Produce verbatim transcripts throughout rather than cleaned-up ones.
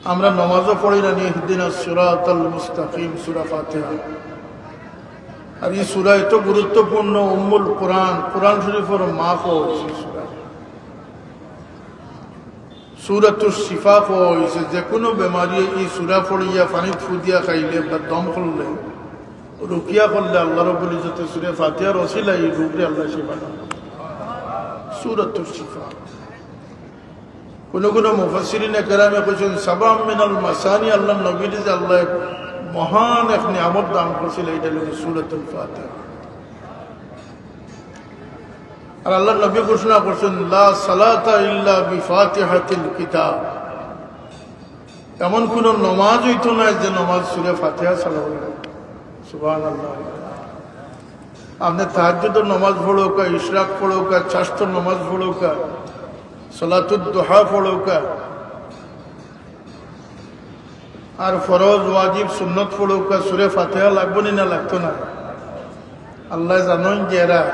আমরা নমাজও পড়ি না নি ইহদিনাস সিরাতাল মুস্তাকিম, সূরা ফাতিহা। আর এই সূরা এত গুরুত্বপূর্ণ, উম্মুল কোরআন, কোরআন শরীফর মা কওয়া অইছে সূরা। সূরাতুশ শিফা কওয়া অইছে, যে কোনো বেমারি এই সূরা পড়িয়া পানিত ফুদিয়া খাইলে বা দম করলে রুকিয়া করলে আল্লাহ রাব্বুল ইজ্জতে সূরা ফাতিহার ওসিলায় এই রোগরে আল্লাহ শিফা দেন। সূরাতুশ শিফা। কোনো কোনো মুফাসসিরিনে কেরামে কইছেন, সাবাম মিনাল মাসানি, আল্লাহর নবীর যে আল্লাহ মহান এক নিয়ামত দান করছিল, এটা হলো সূরাতুল ফাতিহা। আর আল্লাহর নবী ঘোষণা করছেন, লা সালাতা ইল্লা বিফাতিহাতিল কিতাব। এমন কোন নমাজ হইতো না যে নমাজ সূরা ফাতিহা ছাড়া হইল। সুবহানাল্লাহ। আপনি তাহাজ্জুদের নমাজ পড়ুক্কা, ইশরাক পড়ুক্কা, চারোক্ত নমাজ পড়ুক্কা, সালাতুদ দুহা পড়ুক্কা, আর ফরজ, ওয়াজিব, সুন্নত পড়ুক্কা, সূরা ফাতিহা লাগবো নি না লাগতো না? আল্লাহ জানেন যে এরা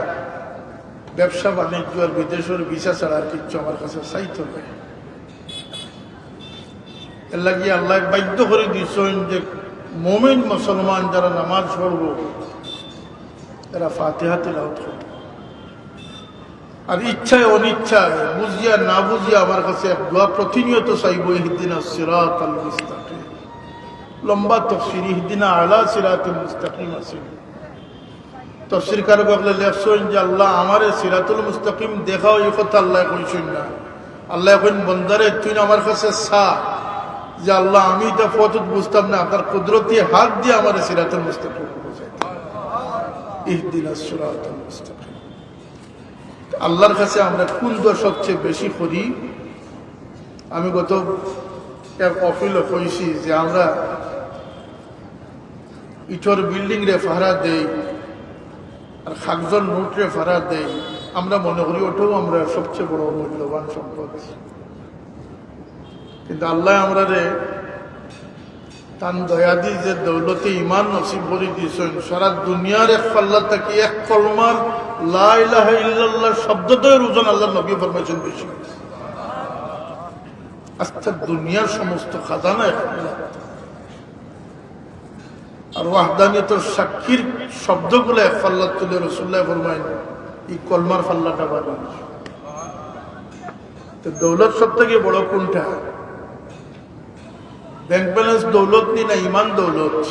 ব্যবসা বাণিজ্য আর বিদেশের ভিসা ছাড়া আর কিচ্ছু আমার কাছে চাইতো না। এর লাগি আল্লাহ বাধ্য করে দিয়েছেন যে মুমিন মুসলমান যারা নামাজ পড়বো, এরা ফাতিহা তিলাওয়াত করবো। আর ইচ্ছায় অনিচ্ছায়, বুঝিয়া না বুঝিয়া আমার কাছে এক দোয়া প্রতিনিয়ত চাইবো, ইহদিনাস সিরাতাল মুস্তাকিম। লম্বা তফসির, ইহদিনা আলা সিরাতিল মুস্তাকিম আছে। তফসিরকার অকলে লেখছেন যে, "আল্লাহ, আমারে সিরাতুল মুস্তাকিম দেখাও", এই কথা আল্লাহ কইছেন না। আল্লাহ কইন, "বন্দারে, তুই না আমার কাছে চা যে, আল্লাহ, আমি এটা পথ বুঝতাম না, আপনার কুদরতি হাত দিয়া আমারে সিরাতুল মুস্তাকিম বুঝাই দেন। ইহদিনাস সিরাতাল মুস্তাকিম।" আল্লাহর কাছে আমরা কোন দোয়া সবচেয়ে বেশি করি? আমি গত এক অফিলো কইছি যে আমরা ইটর বিল্ডিং রে ফাড়া দেই, আর কাগজর নোট রে ফাড়া দেই, আমরা মনে করি ওটাও আমরা সবচেয়ে বড় মূল্যবান সম্পদ। কিন্তু আল্লাহ আমরারে তান দয়াদি যে দৌলতে ইমান নসিব করি দিয়েছেন, সারা দুনিয়ার এক পাল্লা থাকি এক কলমার লা ইলাহা ইল্লাল্লাহ শব্দদ্বয়ের ওজন আল্লাহর নবী ফরমাইছেন বেশি। আস্তা দুনিয়ার সমস্ত খাজানা এক পাল্লা। আর ওয়াহদানিয়তর সাক্ষীর শব্দগুলো এক পাল্লা তুলে রসুল্লাহ ফরমাইন, এই কলমার পাল্লাটা বাড়ি। তো দৌলত সব থেকে বড় কোনটা? ব্যাংক ব্যালেন্স দৌলত নি না ইমান দৌলত?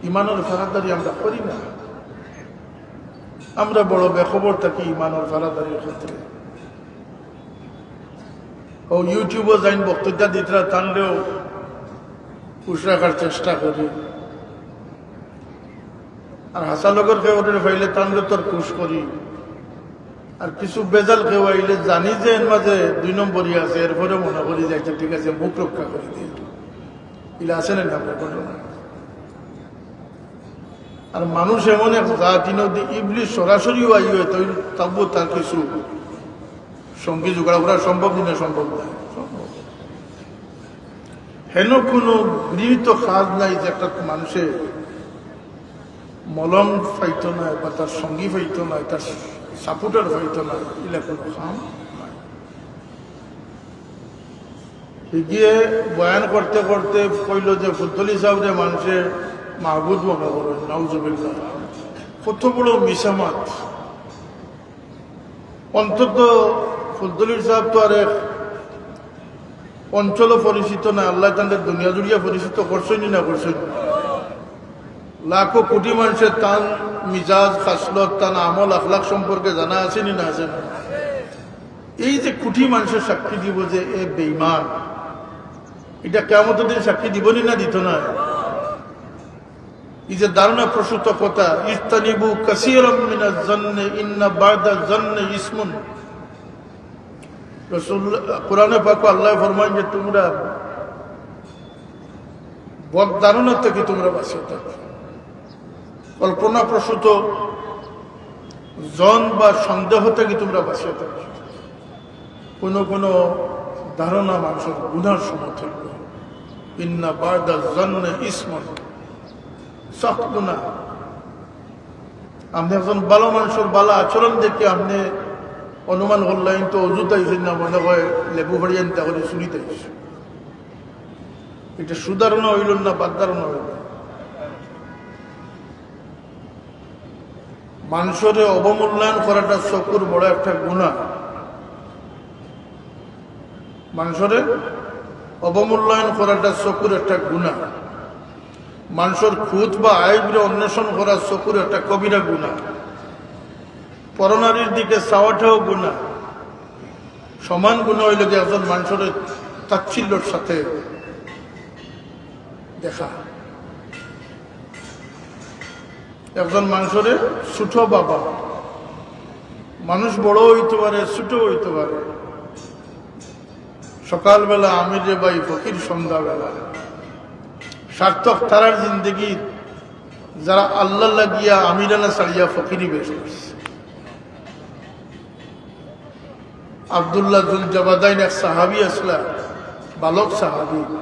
ইমানর ফারাদারি আমরা করি না। আমরা বড় বেখবর থাকি ইমানর ফারাদারির ক্ষেত্রে। ও YouTube-ও যাইন বক্তৃতা দিতরা, তানরেও খুশ রাখার চেষ্টা করি। আর হাছা লগর কেউরে পাইলে তানরে তোর খুশ করি। আর কিছু বেজাল কেউ আইলে জানি যে এর মাঝে দুই নম্বরই আছে, এরপরে মনে করি যে, "আচ্ছা, ঠিক আছে, মুখ রক্ষা করি দিই।" ইলা আছে না, আমরা ঘটনা। আর মানুষ এমন এক জাত, ইনো দি ইবলিশ সরাসরিও আইও, তো তাবু তার কিছু সঙ্গী জোগাড় করা সম্ভব নি না? সম্ভব না। সম্ভব। হেন কোনো গৃহীত কাজ নাই যে একটা মানুষে মলম পাইতো না বা তার সঙ্গী পাইতো না, তার সাপোর্টার পাইতো না, ইলা কোনো কাম নাই। হিগিয়ে বয়ান করতে করতে কইল যে ফুলতলি সাহেবরে মানুষে মাহবুদ মনে করে, নাউজুবিল্লাহ। কত বড় মিছা মাত। অন্তত ফুলতলির সাহেব তো আর এক অঞ্চলও পরিচিত না, আল্লাহ তাদের দুনিয়া জুড়িয়া পরিচিত করছেন নি না করছেন? লাখো কোটি মানুষের তান মিজাজ, খাসলত, তান আমল, আখলাক সম্পর্কে জানা আছে নি না আছে না? এই যে কোটি মানুষের সাক্ষী দিব যে এ বেঈমান, এটা কিয়ামতের দিন সাক্ষী দিব নি না দিত না? এই যে ধারণা প্রসূত কথা, "ইজতানিবু কাসীরাম মিনাজ জান্নি ইন্না বা'দাজ জান্নি ইসমুন।" রাসূল, কোরআনে পাক আল্লাহ ফরমান যে তোমরা বদ ধারণা থেকে তোমরা বাঁচিয়া থাকো, কল্পনা প্রসূত জন বা সন্দেহ থেকে তোমরা বাঁচিয়া থাকো। কোনো কোনো ধারণা মানুষের গুনার সমতুল্য। ইন্না বা'দাজ জান্নি ইসমুন, সখত গুনাহ। আপনি একজন ভালো মানুষের ভালো আচরণ দেখে আপনি অনুমান করলেন তো অজুত আইছেন না, মনে হয় লেবু ফাড়ি আনতে করে চুরিত আইছেন। এটা সুধারণা অইল না, বাদ ধারণা অইল। মানুষরে অবমূল্যায়ন করাটা চকুর বড় একটা গুনাহ। মানুষরে অবমূল্যায়ন করাটা চকুর একটা গুনাহ। মানুষর খুঁত বা আইবরে অন্বেষণ করা চকুর একটা কবিরা গুনাহ। পরনারীর দিকে চাওয়াটাও গুনাহ। সমান গুনাহ অইল যে একজন মানুষরে তাচ্ছিল্যর সাথে দেখা। একজন মানুষরে ছোট ভাবা। মানুষ বড় অইতে পারে, ছোট অইতে পারে। সকালবেলা আমির রে ভাই ফকির সন্ধ্যাবেলা। সার্থক তারার জিন্দেগি, যারা আল্লাহ লাগিয়া আমিরানা ছাড়িয়া ফকিরি বেশ করছে। আব্দুল্লাহ জুল জাবাদাইন এক সাহাবী আছলা, বালক সাহাবী,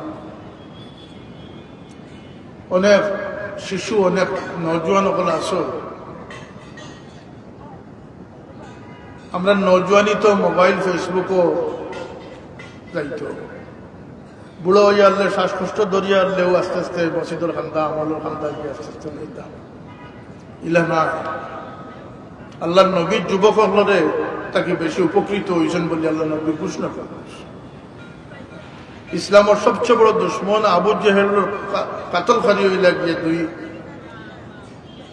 অনেক শিশু, অনেক নওজোয়ান অকল আছো। আমরা নওজোয়ানি তো মোবাইল, Facebook-ও যাইতো। বুড়া অইয়া আরলে, শ্বাসকষ্ট ধরিয়া আরলেও আস্তে আস্তে মসজিদর কান্দা, আমলর কান্দা গিয়া আস্তে আস্তে লইতাম। ইলা না, আল্লাহর নবীর যুবক অকলরে তাকি বেশি উপকৃত অইছইন বলি আল্লাহর নবী ঘোষণা করলেন। ইসলামর সবচেয়ে বড় দুশমন আবু জেহেলর কা-, কাতলকারী অইলা গিয়া দুই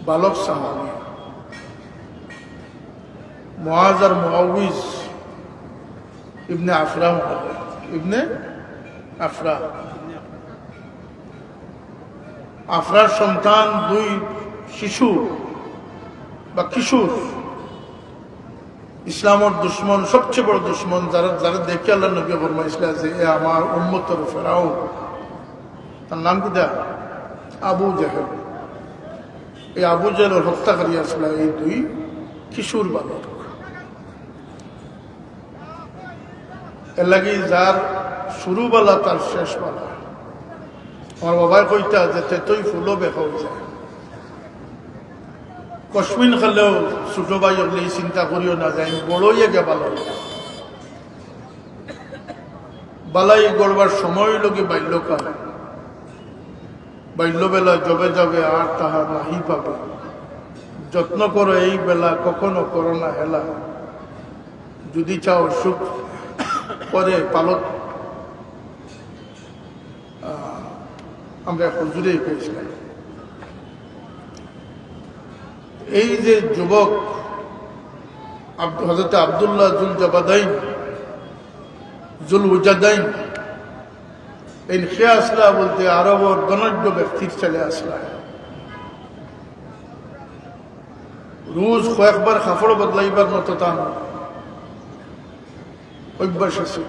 বালক সাহাবী, মুআজ আর মুআউইজ ইবনে আফরা, ইবনে আফরা। আফরার সন্তান দুই শিশু বা কিশোর, ইসলামর দুশমন, সবচেয়ে বড় দুশমন, যারা, যারা দেখে আল্লাহর নবী ফরমাইছিলা যে, "এ আমার উম্মতর ফেরাউন।" তার নাম কিতা? আবু জেহেল। এই আবু জেহেলর হত্যাকারী আছলা এই দুই কিশোর বালক। এর লাগি যার শুরু বালা, তার শেষ বালা। আমার বাবায় কইতা যে, "তেতই ফুলো বেহাও যায়।" কসমিন খালেও ছোট ভাই অকলে ই চিন্তা করিও না যে আমি বড় অইয়া গিয়া বালা অইতাম। বালাই গড়বার সময় অইলো গি বাল্যকাল। বাল্যবেলা যবে যাবে আর তাহা নাহি পাবে। যত্ন করো এই বেলা, কখনো করো না হেলা। যদি চাও সুখ পরে পালক, আহ, আমরা এক হুজুরে পেয়েছিলাম। এই যে যুবক আব্দ-, হযরত আব্দুল্লাহ জুল জাবাদাইন, জুল উজাদাইন, এই কে আছলা বলতে আরবর ধনাঢ্য ব্যক্তির ছেলে আছলা। রোজ কয়েকবার কাপড় বদলাইবার মতো তান অভ্যাস আছে।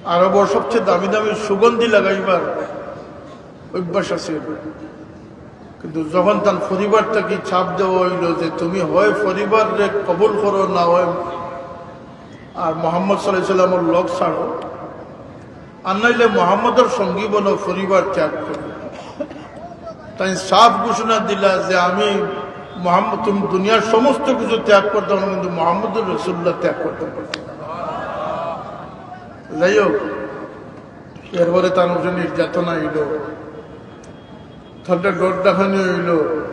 আরবর সবচেয়ে দামি দামি সুগন্ধি লাগাইবার অভ্যাস আছে। কিন্তু যখন তান পরিবার থাকি চাপ দেওয়া অইলো যে তুমি হয় পরিবাররে কবুল করো, না হয় আর মোহাম্মদ সাল্লাল্লাহু আলাইহি ওয়াসাল্লামর লগ ছাড়ো, আর নাইলে মোহাম্মদর সঙ্গী বনো, পরিবার ত্যাগ করো। তাইন সাফ ঘোষণা দিলা যে আমি মোহাম্মদ, তুমি দুনিয়ার সমস্ত কিছু ত্যাগ করতাম, কিন্তু মোহাম্মদুর রাসূলুল্লাহ ত্যাগ করতাম পারতাম না। যাই হোক, এরপরে তান উপরে নির্যাতন আইলো, তানরে ডর দেখানি অইলো।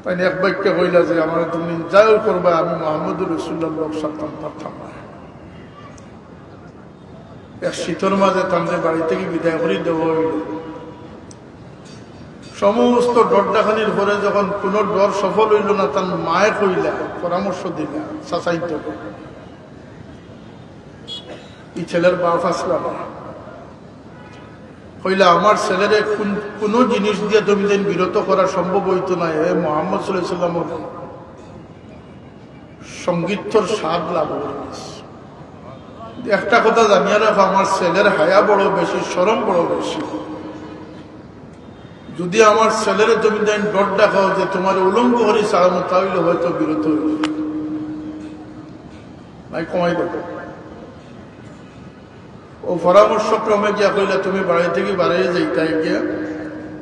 তাইন এক বাক্যে কইলা যে, "আমারে তুমি যাও করবা, আমি মোহাম্মদুর রাসূলুল্লাহর লগ ছাড়তাম পারতাম না।" এক শীতর মাঝে তানরে বাড়ি থাকি বিদায় করি দেওয়া অইলো। সমস্ত ডর দেখানির পরে যখন কোনো ডর সফল অইলো না, তান মায়ে কইলা, পরামর্শ দিলা, চাচাইন তো, ই ছেলের বাপ আছলা না। কইলা, "আমার ছেলেরে কুন-, কুনু জিনিস দিয়া তুমি যেন বিরত করা সম্ভব অইতো না, হে মোহাম্মদ সাল্লাল্লাহু আলাইহি ওয়াসাল্লামর সঙ্গীতর স্বাদ লাভ করিস। একটা কথা জানিয়া রাখো, আমার ছেলের হায়া বড় বেশি, শরম বড় বেশি। যদি আমার ছেলেরে তুমি যেন ডর দেখাও যে তোমার উলঙ্গ করি ছাড়ানো, তাহলে হয়তো বিরত অইবে।" নাই কমাই দেবো। ও পরামর্শক্রমে গিয়া কইলা, "তুমি বাড়ি থাকি বাড়াইয়া যাইতায় গিয়া,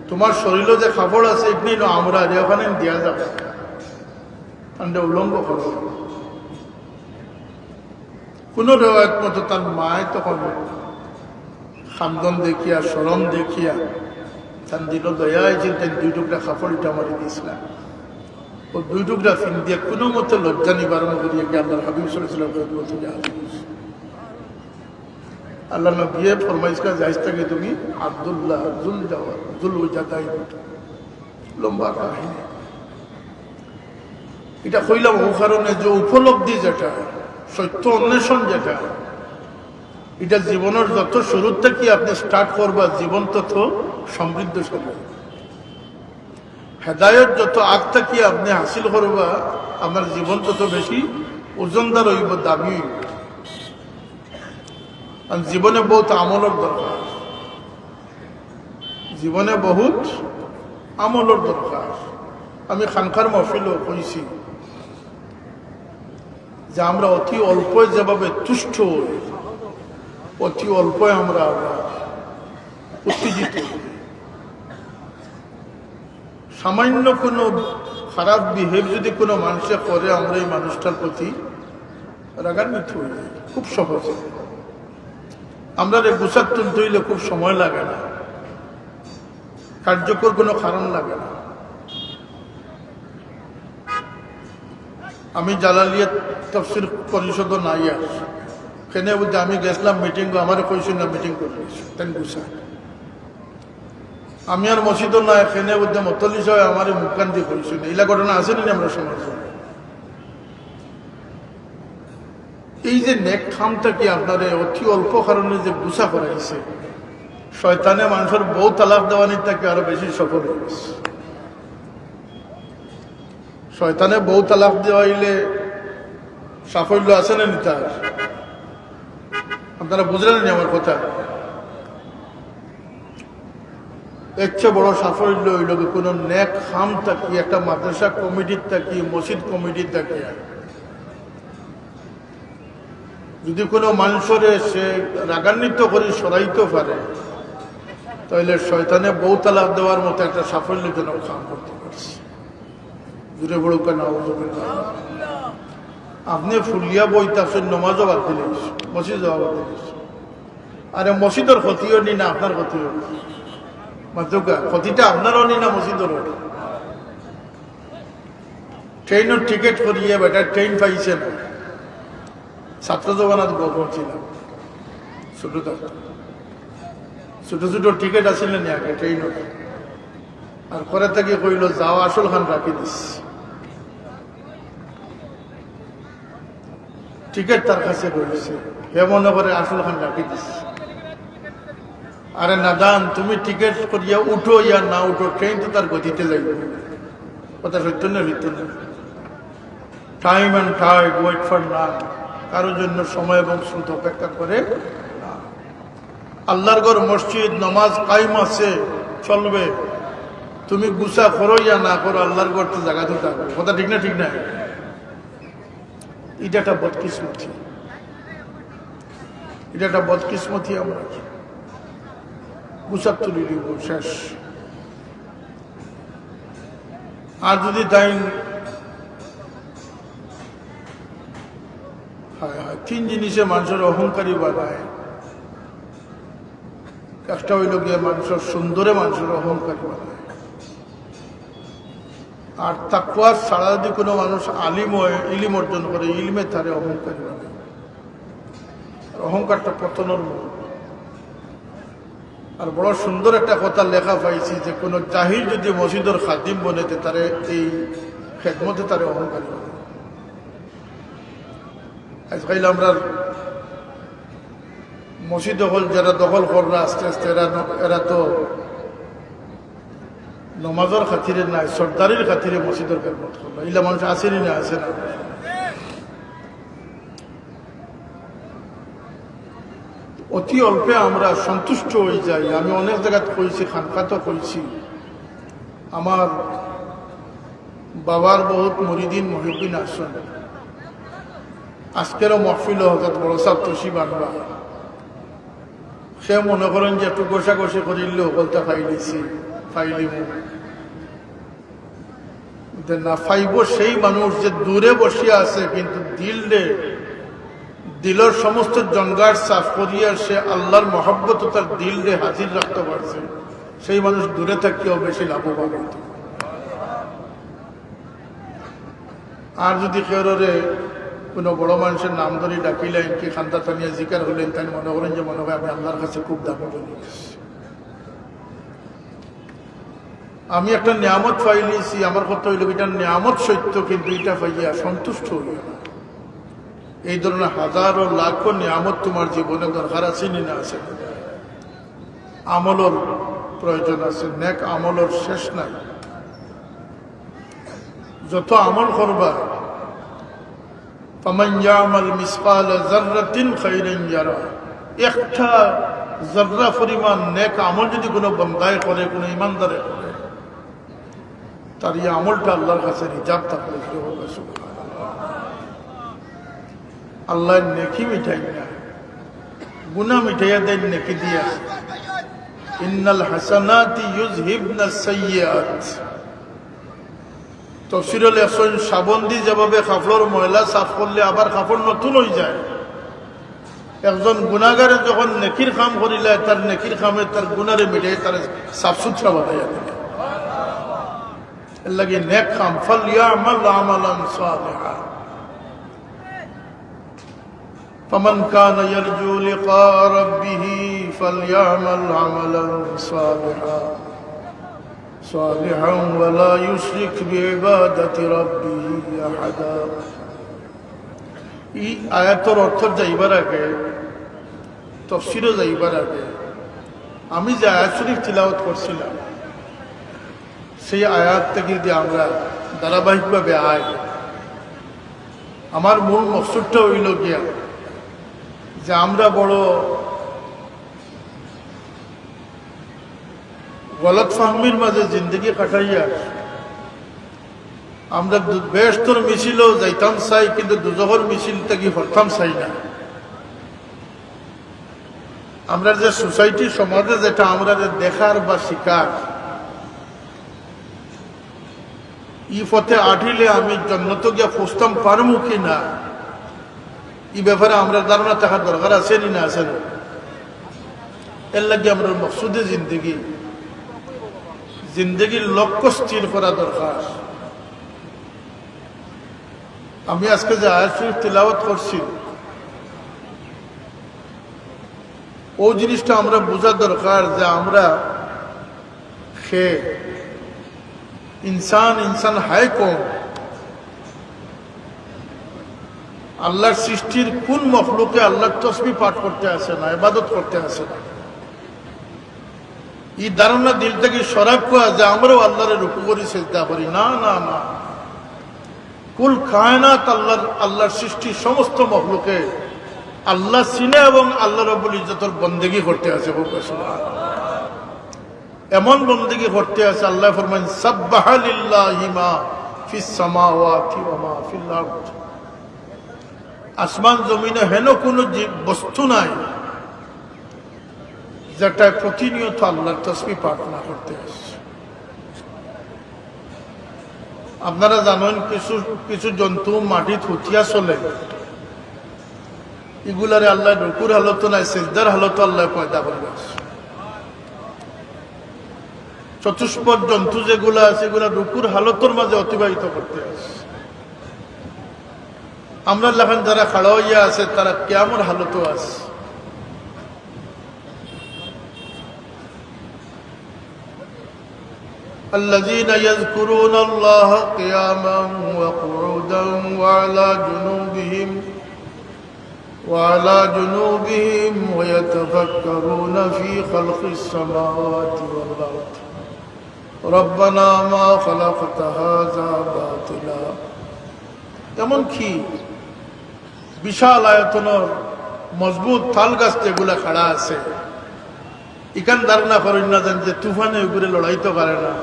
তোমার শরীরো যে কাপড় আছে, ইবনে ইলো আমরা আর ওখানে দিয়া যাও, তানরে উলঙ্গ করো।" কোনো রেওয়ায়ত মতো তান মায় তখন কান্দন দেখিয়া, শরম দেখিয়া, তান দিলো দয়া আইছিল, তাইন দুই টুকরা কাপড় ইটা আমারে দিছলা। অউ দুই টুকরা ফিন্দিয়া কুনু মতে লজ্জা নিবারণ করিয়া গিয়া আল্লাহর হাবিব সাল্লাল্লাহু আলাইহি ওয়াসাল্লাম কবর তলে হাজির অইছি। আল্লাহর নবীয়ে ফরমাইছলা, যাইস থাকি তুমি আব্দুল্লাহ জুল জাওয়া-, জুল উজাদাইন। লম্বা কাহিনী। ইটা কইলাম অউ কারণে যে উপলব্ধি যেটা, সত্য অন্বেষণ যেটা, ইটা জীবনর যত শুরু থাকি আপনে start করবা, জীবন তত সমৃদ্ধশালী। হেদায়ত যত আগ থাকি আপনে হাসিল করবা, আপনার জীবন তত বেশি ওজনদার অইবো, দামি অইবো। কারণ জীবনে বহুত আমলর দরকার, জীবনে বহুত আমলর দরকার। আমি খানকার মহফিলো কইছি যে আমরা অতি অল্পে যেভাবে তুষ্ট অই, অতি অল্পে আমরা আবার উত্তেজিত অই। সামান্য কুনু খারাপ behave যুদি কুনু মানষে করে, আমরা ই মানুষটার প্রতি রাগান্বিত অই যাই খুব সহজে। আমরারে গুছাত তুলতে অইলে খুব সময় লাগে না, কার্যকর কুনু কারণ লাগে না। আমি জালালিয়া তফসির পরিষদো নাই আর, কেনে বুঝতে আমি গেছলাম মিটিংও, আমারে কইছইন না মিটিং করিলিছইন, তাইন গুছা। আমি আর মসজিদো নাই, কেনে বুঝতে মতল্লি সাবে আমারে মুখকান্তি কইছইন না। ইলা ঘটনা আছে নি আমরার সমাজো? এই যে নেক কাম থাকি আপনারে অতি অল্প কারণে যে গুছা করাইছে, শয়তানে মানষর বউ তালাক দেওয়ানির থাকি আরো বেশি সফল অই গেছে। শয়তানে বউ তালাক দেওয়াইলে সাফল্য আছে না নি তার? আপনারা বুঝলেন নি আমার কথা? এর চেয়ে বড় সাফল্য অইলো কি, কুনু নেক কাম থাকি, একটা মাদ্রাসা কমিটির থাকি, মসজিদ কমিটির থাকি, যুদি কুনু মানষরে সে রাগান্বিত করি সরাইতো পারে, তাইলে শয়তানে বউ তালাক দেওয়ার মতো একটা সাফল্যজনক কাম করতে পারছে। জুরে বড় কেন, নাউজুবিল্লাহ। আপনে ফুলিয়া বইতা আছইন, নমাজও বাদ দিলে, মসজিদ যাওয়া বাদ দিলে। আরে মসজিদর ক্ষতিও নি না, আপনার ক্ষতিও নি। মাতুকা, ক্ষতিটা আপনারও নি না মসজিদরও নি। ট্রেইনর টিকিট করিয়া বেটা ট্রেইন পাইছে না। ছাত্র জমানাত গল্প ছিলাম, ছোট থাকতে। ছোট ছোট টিকিট আছিল না আগে ট্রেইনর। আর করে থাকি কইলো, "যাও, আসল খান রাখি দিস।" টিকিট তার কাছে রইছে, হে মনে করে আসল খান রাখি দিস। আরে নাদান, তুমি টিকিট করিয়া উঠো ইয়া না উঠো, ট্রেইন তো তার গতিতে যাইবো। কথা সত্য না মিথ্যা না? Time and tide wait for none। কারোর জন্য সময় এবং স্রোত অপেক্ষা করে না। আল্লাহর ঘর, মসজিদ, নামাজ কায়েম আছে, চলবে। তুমি গুছা করো ইয়া না করো, আল্লাহর ঘর তো জাগাত থাকবো। কথা ঠিক না? ঠিক না? ইটা একটা বদকিসমতি, ইটা একটা বদকিসমতি। আমরা গুছাত তুলি দিব, শেষ। আর যুদি তাইন, হায় হায়, তিন জিনিসে মানষরে অহংকারী বানায়। একটা অইলো গিয়া মানষর সুন্দরে মানষরে অহংকারী বানায়। আর তাকওয়া ছাড়া যুদি কুনু মানুষ আলিম অয়, ইলিম অর্জন করে, ইলমে তারে অহংকারী বানায়। আর অহংকারটা পতনর মূল। আর বড় সুন্দর একটা কথা লেখা পাইছি যে কুনু জাহিল যুদি মসজিদর খাদিম বনে, তে তারে এই খেদমতে তারে অহংকারী বানায়। আজকাল আমরার মসজিদ অকল যেরা দখল কররা আস্তে আস্তে, এরা ন-, এরা তো নমাজর খাতিরে নায়, সর্দারির খাতিরে মসজিদর খেদমত কররা। ইলা মানুষ আছে নি না? আছে না? অতি অল্পে আমরা সন্তুষ্ট অই যাই। আমি অনেক জাগাত কইছি, খানকাতো কইছি, আমার বাবার বহুত মুরিদিন মুহিব্বিন আছইন। আজকেরও মহফিলো হজরত বড় সাব তশরিফ আনবা। সে মনে করইন যে একটু গোসাগোসি করিলে হকলতা পাইলিছি, পাইলিমু। যে না পাইবো সেই মানুষ যে দূরে বসিয়া আছে, কিন্তু দিলরে, দিলর সমস্ত জঞ্জাট সাফ করিয়া সে আল্লাহর মহব্বত তার দিলরে হাজির রাখতে পারছে, সেই মানুষ দূরে থাকিয়াও বেশি লাভবান হইত। আর যদি কেউরে কোনো বড় মানুষের নাম ধরি ডাকিলেন কি খান্দা টানিয়া জিকার হইলেন, তাই মনে করেন যে মনে হয় আমি আল্লাহর কাছে খুব দামি বলি। আমি একটা নিয়ামত পাইলিছি, আমার কথা হইল এটা নিয়ামত সত্য, কিন্তু এটা পাইয়া সন্তুষ্ট হইও না। এই ধরনের হাজারো লাখো নিয়ামত তোমার জীবনে দরকার আছে নি না আছে? আমলর প্রয়োজন আছে, নেক আমলর শেষ নাই। যত আমল করবা, فمن يعمل مثقال ذرة خيرا يره। একটা জর্রা পরিমাণ নেক আমল যদি কোনো বন্দায় করে, কোনো ইমানদারে করে, তার এই আমলটা আল্লাহর কাছে রিজার্ভ থাকবে। আল্লাহ নেকি মিটাই না, গুনাহ মিটাইয়া দেন নেকি দিয়া। إن الحسنات يذهبن السيئات। তফসিরে লেখছইন, সাবন দি যেভাবে কাপড়র ময়লা সাফ করলে আবার কাপড় নতুন হয়ে যায়, একজন গুনাহগারে যখন নেকির কাম করিলায়, তার নেকির কামে তার গুনারে মিটাই, তার সাফ সুতরা বানাইয়া দিলে। এর লাগি নেক কাম, فليعمل عملا صالحا। فمن كان يرجو لقاء ربه فليعمل عملا صالحا، صالحا ولا يشرك بعبادة ربه أحدا। এই আয়াতর অর্থ যাইবার আগে, তফসিরও যাইবার আগে, আমি যে আয়াত শরীফ তিলাওয়াত করছিলাম, সেই আয়াত থেকে যদি আমরা ধারাবাহিকভাবে আয়, আমার মূল মকসুদটা হইল গিয়া যে আমরা বড় গলত ফাহমির মাঝে জিন্দগি কাটাইয়া আমরা দু-, বেহেশতর মিছিলও যাইতাম চাই, কিন্তু দুজখর মিছিল থাকি হরতাম চাই না। আমরা যে সোসাইটি, সমাজে যেটা আমরা যে দেখার বা শিকার, ই পথে আটিলে আমি জন্নত গিয়া পৌঁছতাম পারমু কি না, ই ব্যাপারে আমরা ধারণা থাকার দরকার আছে নি না আছে না? এর লাগি আমরা মকসুদে জিন্দেগি, জিন্দেগির লক্ষ্য স্থির করা দরকার। আমি আজকে যে আয়াত শরীফ তিলাওয়াত করছি, ও জিনিসটা আমরা বোঝা দরকার যে আমরা খে ইনসান, ইনসান হায় কম। আল্লাহর সৃষ্টির কোন মখলুকে আল্লাহর তসবি পাঠ করতে আসে না, ইবাদত করতে আসে না? এই ধারণা দিল থেকে সরাব করা যে আমরাও আল্লাহরে রুকু করি, সেজদা করি। না, না, না। কুল কায়নাত আল্লাহর, আল্লাহর সৃষ্টি, সমস্ত মখলুকে আল্লাহ চিনে এবং আল্লাহ রব্বুল ইজ্জতর বন্দেগি করতে আসে। হোক সুবহানাল্লাহ। এমন বন্দেগি করতে আসে, আল্লাহ ফরমাইন, "সাব্বাহা লিল্লাহি মা ফিস সামাওয়াতি ওয়া মা ফিল আরদ।" আসমান জমিনে হেন কোনো জীব বস্তু নাই যেটা প্রতিনিয়ত আল্লাহর তসবি পাঠ না করতে আসে। আপনারা জানেন, কিছু কিছু জন্তু মাটিত হুতিয়া চলে, ইগুলারে আল্লাহ রুকুর হালতো নাই, সেজদার হালতো আল্লাহ পয়দা করবে। চতুষ্পদ জন্তু যেগুলা আছে, এগুলা রুকুর হালতর মাঝে অতিবাহিত করতে আসে। আমরা লাখান যারা খাড়া হইয়া আছে, তারা কিয়ামর হালতো আছে। الذين يذكرون الله قياما وقعودا وعلى جنوبهم، وعلى جنوبهم ويتفكرون في خلق السماوات والأرض ربنا ما خلقت هذا باطلا। এমনকি বিশাল আয়তনর মজবুত তাল গাছ যেগুলা খাড়া আছে, ইখান ধারণা করেন না যেন যে তুফানে ওগুলো লড়াইতে পারে না।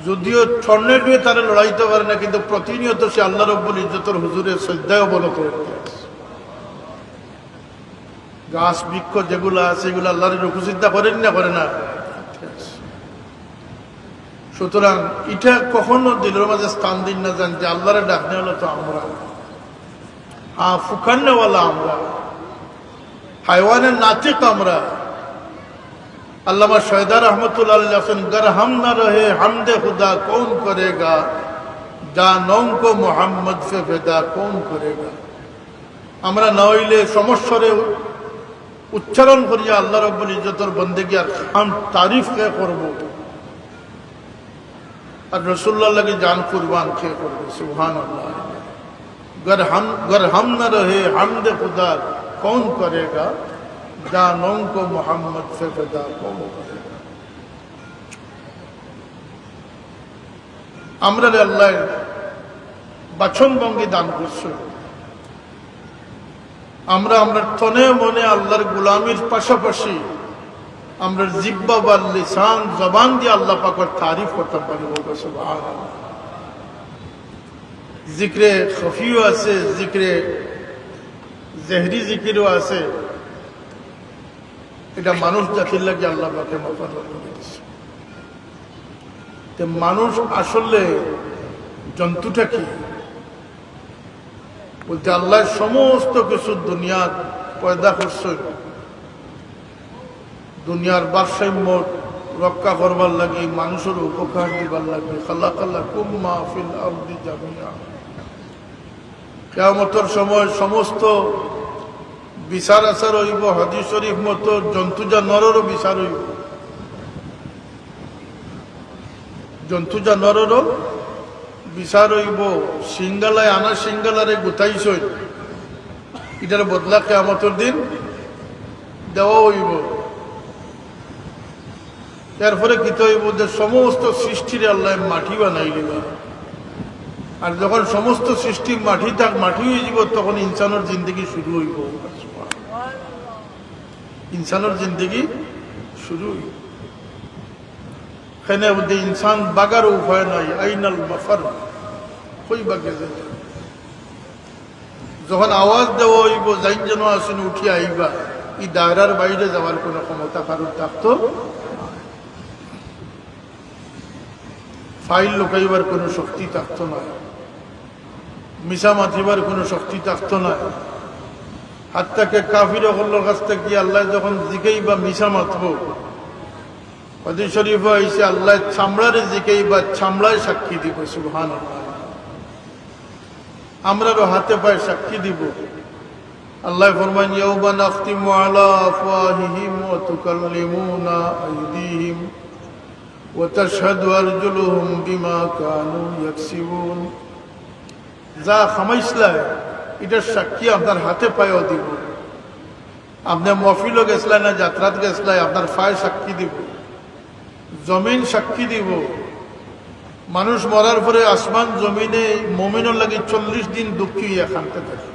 যদিও টর্নেডোয়ে তারা লড়াইতে পারে না, কিন্তু প্রতিনিয়ত সে আল্লাহ রব্বুল ইজ্জতর হুজুরে সজদায় অবনত করতে আছে। গাছ বৃক্ষ যেগুলা আছে, এগুলা আল্লাহর রুকু সিজদা করেন না, করে না? সুতরাং এটা কখনো দিলর মাঝে স্থান দিন না যান যে আল্লাহরে ডাকনি হলো তো আমরা। হ্যাঁ, ফুকান্নেওয়ালা আমরা, হায়ওয়ানে নাতিক আমরা। আল্লামা শয়দা রহমতুল্লাহ আলাইহি লেখছইন, "गर हम न रहे हमदে খুদা কৌন করেগা, জা নৌম কো মোহাম্মদ পে ফেদা কৌন করেগা।" আমরা না অইলে সমস্বরে উচ্চারণ করিয়া আল্লাহ রব্বুল ইজ্জতর বন্দেগি আর খান তারিফ কে করব? আর রসুল্লাহর লাগি জান কুরবান কে করব? সুবহানাল্লাহ। गर हम, गर हम न रहे हमदে খুদা কৌন করেগা, জা নৌম কো মোহাম্মদ পে ফেদা কৌন করেগা। আমরারে আল্লাহ বাচন ভঙ্গি দান করছইন। আমরা আমরার তনে মনে আল্লাহর গোলামির পাশাপাশি আমরার জিব্বা বা লিসান, জবান দিয়া আল্লাহ পাকর তারিফ করতাম পারি। বলবো সুবহানাল্লাহ। জিকরে খফিও আছে, জিকরে জেহরি জিকিরও আছে। এটা মানুষ জাতির লাগি আল্লাহ পাকে মকরর করি দিছে। তে মানুষ আসলে জন্তুটা কি? বলতে আল্লাহ সমস্ত কিছু দুনিয়াত পয়দা করছইন দুনিয়ার ভারসাম্য রক্ষা করবার লাগি, মানুষর উপকার দিবার লাগি। খালাকা লাকুম মা ফিল আরদি জামিআ। কিয়ামতর সময় সমস্ত বিচার আচার অইব, হাদিস শরীফ মতো জন্তু জানোয়াররও বিচার অইব। জন্তু জানোয়াররও বিচার অইব। সিঙ্গালায় আনা সিঙ্গালারে গুতাইছইন, ইটার বদলা কিয়ামতর দিন দেওয়া অইব। এরপরে কিতা অইব? যে সমস্ত সৃষ্টিরে আল্লাহ মাটি বানাই দিবা। আর যখন সমস্ত সৃষ্টি মাটি থাক, মাটি অইযিব, তখন ইনসানর জিন্দেগি শুরু অইব। ইনসানর জিন্দেগি শুরু অইব। কেনে বুঝতে ইনসান বাগার উপায় নাই। আইনাল মাফার, কই বাগে যাইতা? যখন আওয়াজ দেওয়া অইব, "যাইন যেন আসুন, উঠি আইবা", ই দায়রার বাইরে যাওয়ার কোনো ক্ষমতা কারোর থাকতো না। ফাইল লুকাইবার কোনো শক্তি থাকতো না, মিছা মাতিবার কোনো শক্তি থাকতো না। হাত্তাকে কাফির অকলর কাছ থাকি আল্লাহ যখন জিকাইবা মিছা মাতব, হাদিস শরীফে আইছে, আল্লাহ চামড়ারে জিকাইবা, চামড়ায় সাক্ষী দিব। সুবহানাল্লাহ। আমরারও হাতে পায়ে সাক্ষী দিব। আল্লাহ ফরমাইন, "ইয়াউমা নাখতিমু আলা আফওয়াহিহিম ওয়া তুকাল্লিমুনা আইদিহিম ওয়া তাশহাদু আরজুলুহুম বিমা কানু ইয়াকসিবুন।" যা খামাইছলায়, ইটার সাক্ষী আপনার হাতে পায়েও দিব। আপনে মহফিলো গেছলায় না যাত্রাত গেছলায়, আপনার পায়ে সাক্ষী দিব, জমিন সাক্ষী দিব। মানুষ মরার পরে আসমান জমিনে মুমিনর লাগি চল্লিশ দিন দুঃখী অইয়া কানতে থাকে।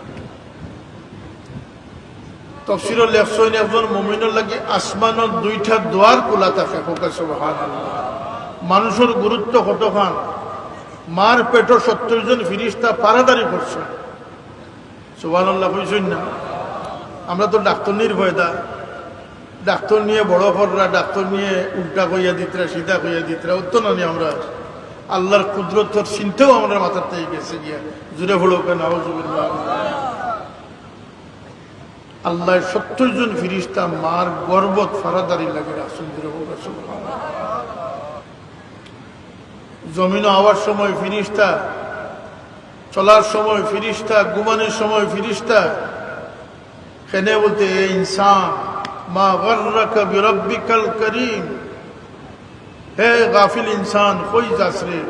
তফসিরও লেখছইন, একজন মুমিনর লাগি আসমানর দুইটা দুয়ার খোলা থাকে। কউক্কা সুবহানাল্লাহ। মানুষর গুরুত্ব কতখান। মার পেটো সত্তইর জন ফিরিস্তা পাহারাদারি করছে। সুবহানাল্লাহ কইছইন না? আমরা তো ডাক্তরনির পয়দা, ডাক্তরনিয়ে বড় কররা, ডাক্তরনিয়ে উল্টা কইয়া দিতরা, সিধা কইয়া দিতরা, অত নানি আমরা। আল্লাহর কুদরতর চিন্তাও আমরার মাথার থাকি গেছে গিয়া। জুরে পড়উক্কা, নাউজুবিল্লাহ। আল্লাহ সত্তইর জন ফিরিস্তা মার গর্ভত পাহারাদারি লাগি রাখছইন, জুরে পড়উক্কা, সুবহানাল্লাহ। জমিনো আওয়ার সময় ফিরিস্তা, চলার সময় ফিরিস্তা, ঘুমানির সময় ফিরিস্তা। কেনে বুলতে, "এ ইনসান, মা গাররাকা বিরাব্বিকাল করিম।" হে গাফিল ইনসান, কই যাছরে?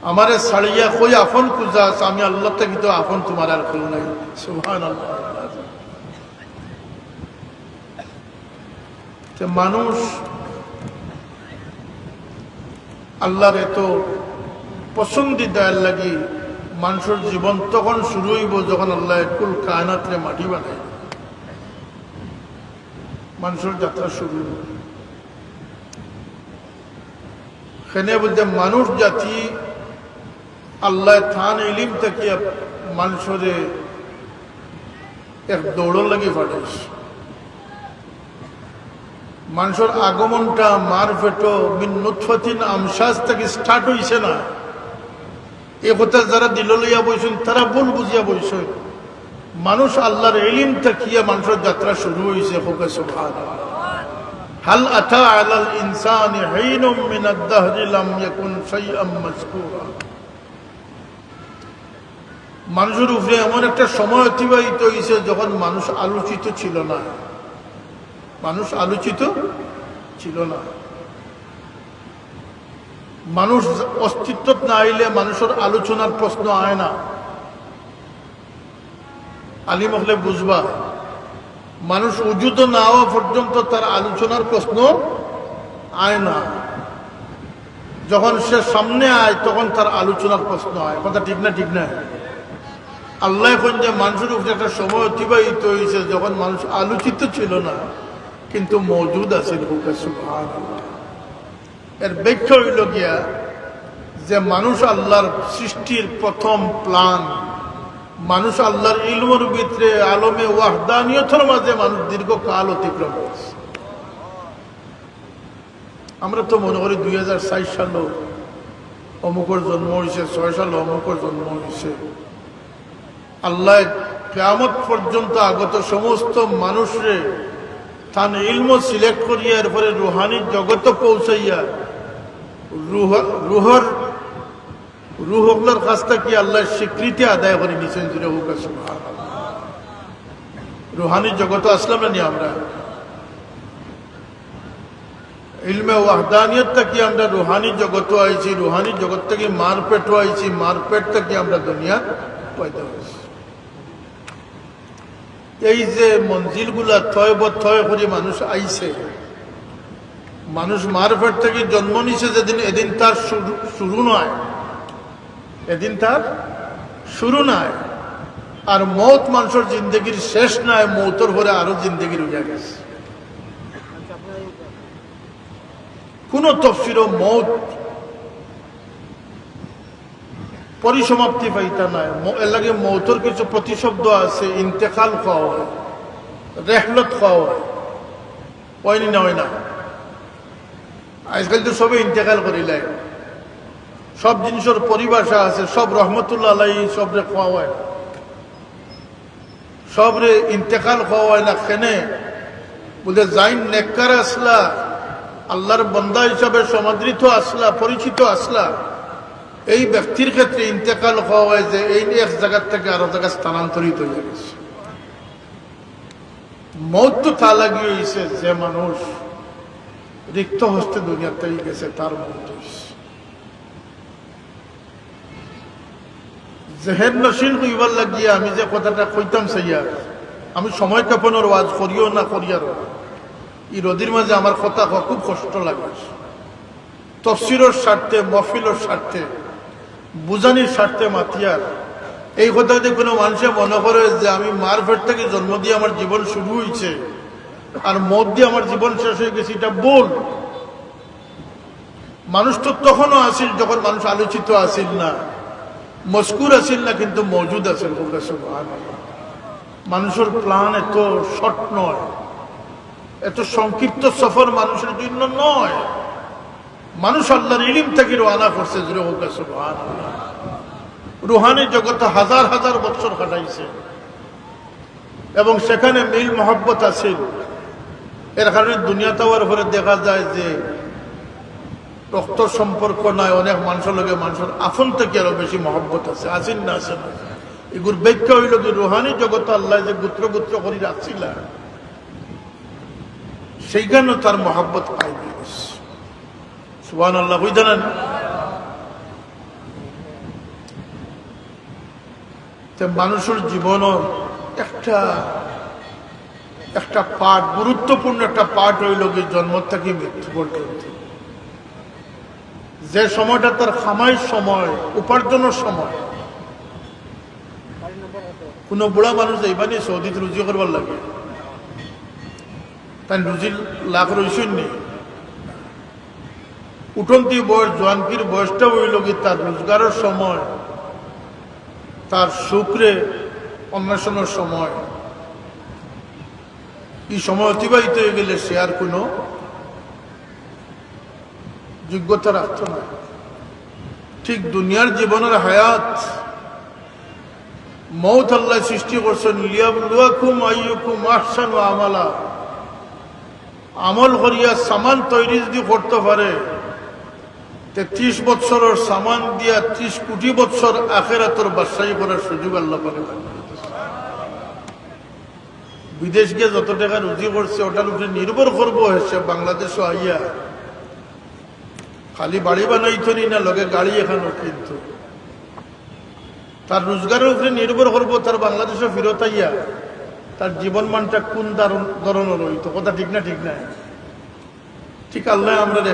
আমারে ছাড়িয়া কই আফন খুজাছ? আমি আল্লাহ থাকি তো আফন তুমার আর কেউ নাই। সুবহানাল্লাহ। তে মানুষ আল্লাহর এত পছন্দিদা, এরলাগি মানুষর জীবন তখন শুরু অইব যখন আল্লাহ কুল কায়নাতরে মাটি বানাইবা। মানুষর যাত্রা শুরু অইব। কেনে বুলতে মানুষ জাতি আল্লাহ তান ইলিম থাকি মানুষরে এক দৌড়র লাগি পাঠাইছে। মানুষর আগমনটা মার পেটো মিন নুতফাতিন আমশাজ থাকি start অইছে না। এই কথা যারা দিলো লইয়া বইছইন, তারা ভুল বুঝিয়া বইছইন। মানুষ আল্লাহর ইলিম থাকিয়া মানুষর যাত্রা শুরু অইছে। কউক্কা সুবহানাল্লাহ। হাল আতা আলাল ইনসানি হিনুম মিনাদ দাহরি লাম ইয়াকুন শাইআম মাযকুরা। মানুষর উপরে এমন একটা সময় অতিবাহিত অইছে যখন মানুষ আলোচিত ছিল না, মানুষ আলোচিত ছিল না। মানুষ অস্তিত্বত না আইলে মানুষর আলোচনার প্রশ্ন আয় না। আলিম অকলে বুঝবা, মানুষ উজুদ না অওয়া পর্যন্ত তার আলোচনার প্রশ্ন আয় না। যখন সে সামনে আয়, তখন তার আলোচনার প্রশ্ন আয়। কথা ঠিক না? ঠিক না? আল্লায় কইন যে মানুষর উপরে একটা সময় অতিবাহিত অইছে যখন মানুষ আলোচিত ছিল না, কিন্তু মওজুদ আছিল। কউক্কা সুবহানাল্লাহ। এর ব্যাখ্যা অইলো গিয়া যে মানুষ আল্লাহর সৃষ্টির প্রথম প্ল্যান, মানুষ আল্লাহর ইলমর ভিতরে আলমে ওয়াহদানিয়তর মাঝে মানুষ দীর্ঘকাল অতিক্রম করছে। আমরা তো মনে করি দুই হাজার চার সালো অমুকর জন্ম অইছে, ছয় সালো অমুকর জন্ম অইছে। আল্লায় কিয়ামত পর্যন্ত আগত সমস্ত মানুষরে তান ইলম সিলেক্ট করিয়া এরপরে রুহানি জগত পৌঁছাইয়া রুহ-, রুহর, রুহ অকলর কাছ থাকি আল্লায় স্বীকৃতি আদায় করি নিছইন। জুরে কউক্কা সুবহানাল্লাহ। রুহানি জগত আছলাম না নি আমরা? ইলমে ওয়াহদানিয়ত থাকি আমরা রুহানি জগত আইছি, রুহানি জগত থাকি মার পেটো আইছি, মার পেট থাকি আমরা দুনিয়া পয়দা অইছি। এই যে মঞ্জিলগুলা তয় ব তয় করি মানুষ আইছে, মানুষ মার পেট থাকি জন্ম নিছে যেদিন, এদিন তার শুরু, শুরু নায়, এদিন তার শুরু নায়। আর মউত মানুষর জিন্দেগির শেষ নায়, মউতর পরে আরো জিন্দেগি রইয়া গেছে। কুনু তফসিরো মউত পরিসমাপ্তি পাইতা নায়। ম-, এর লাগি মউতর কিছু প্রতিশব্দ আছে, ইন্তেকাল কওয়া অয়, রেহলত কওয়া অয়, অয় নি না অয় না? আইজকাইল তো সবে ইন্তেকাল করিলায়, সব জিনিসর পরিভাষা আছে, সব রহমতুল্লাহ আলাইহি সবরে কওয়া অয়। সবরে ইন্তেকাল কওয়া অয় না। কেনে? বুলে, যাইন নেককার আছলা, আল্লাহর বন্দা হিসাবে সমাদৃত আছলা, পরিচিত আছলা, এই ব্যক্তির ক্ষেত্রে ইন্তেকাল কওয়া অয় যে এইন এক জাগার থাকি আরো জাগা স্থানান্তরিত অইয়া গেছে। মউত তো তা লাগি অইছে যে মানুষ রিক্ত হস্তে দুনিয়ার থাকি গেছে, তার মউত অইছে। জেহেন নশীন কইবার লাগিয়া আমি যে কথাটা কইতাম চাইয়ার, আমি সময় কাপনর ওয়াজ করিও না করিয়ার, ই রোদির মাঝে আমার কথা কওয়া খুব কষ্ট লাগে। তফসিরর স্বার্থে, মহফিলর স্বার্থে, বুঝানির স্বার্থে মাতিয়ার। এই কথা যদি কুনু মানষে মনে করে যে আমি মার পেট থাকি জন্ম দিয়া আমার জীবন শুরু অইছে আর মউত দিয়া আমার জীবন শেষ অইগেছে, ইটা ভুল। মানুষ তো তখনও আছিল যখন মানুষ আলোচিত আছিল না, মজকুর আছিল না, কিন্তু মওজুদ আছিল। কউক্কা সুবহানাল্লাহ। মানুষর প্ল্যান এত শর্ট নয়, এত সংক্ষিপ্ত সফর মানুষর জন্য নয়। মানুষ আল্লাহর ইলিম থাকি রওয়ানা করছে, জুরে কউক্কা সুবহানাল্লাহ। রুহানি জগতে হাজার হাজার বৎসর কাটাইছে এবং সেখানে মিল মহব্বত আছিল। এর কারণে দুনিয়াত আওয়ার পরে দেখা যায় যে রক্ত সম্পর্ক নাই, অনেক মানষর লগে মানষর আপন থাকি আরো বেশি মহব্বত আছে, আছিল না, আছে না। ইগুর ব্যাখ্যা অইলো কি, রুহানি জগতে আল্লায় যে গোত্র গোত্র করি রাখছিলা, সেইখানেও তার মহব্বত পাই গেছে। সুবহানাল্লাহ, বুঝতে না? তে মানুষর জীবনর একটা, একটা পার্ট, গুরুত্বপূর্ণ একটা পার্ট অইলো কি জন্ম থাকি মৃত্যু পর্যন্ত। যে সময়টা তার কামাইর সময়, উপার্জনর সময়। কুনু বুড়া মানুষ যাইবা নি সৌদিত রুজি করবার লাগি? তাইন রুজি লাখ রইছইন নি? উঠন্তি বয়স, জোয়ানকির বয়সটা অইলো কি তার রোজগারর সময়, তার সুখরে অন্বেষণর সময়। ই সময় অতিবাহিত অইগেলে সে আর কুনু যোগ্যতা রাখতো না। ঠিক দুনিয়ার জীবনর হায়াত মউত আল্লায় সৃষ্টি করছইন, লিয়াবলুয়াকুম আইয়ুকুম আহসানু আমালা। আমল করিয়া সামান তৈরি যদি করতে পারে, তে ত্রিশ বছরর সামান দিয়া ত্রিশ কোটি বছর আখেরাতর বাদশাহী করার সুযোগ আল্লাহ পাকে দান করছইন। বিদেশ গিয়া যত টেকা রুজি করছে, ওটার উপরে নির্ভর করবো হেষে বাংলাদেশো আইয়া। খালি বাড়ি বানাইতো নি না, লগে গাড়ি এখানো কিনতো। তার রোজগারর উপরে নির্ভর করবো তার বাংলাদেশো ফিরত আইয়া তার জীবনমানটা কোন ধরন-, ধরনর অইতো। কথা ঠিক না, ঠিক না? ঠিক আল্লায় আমরারে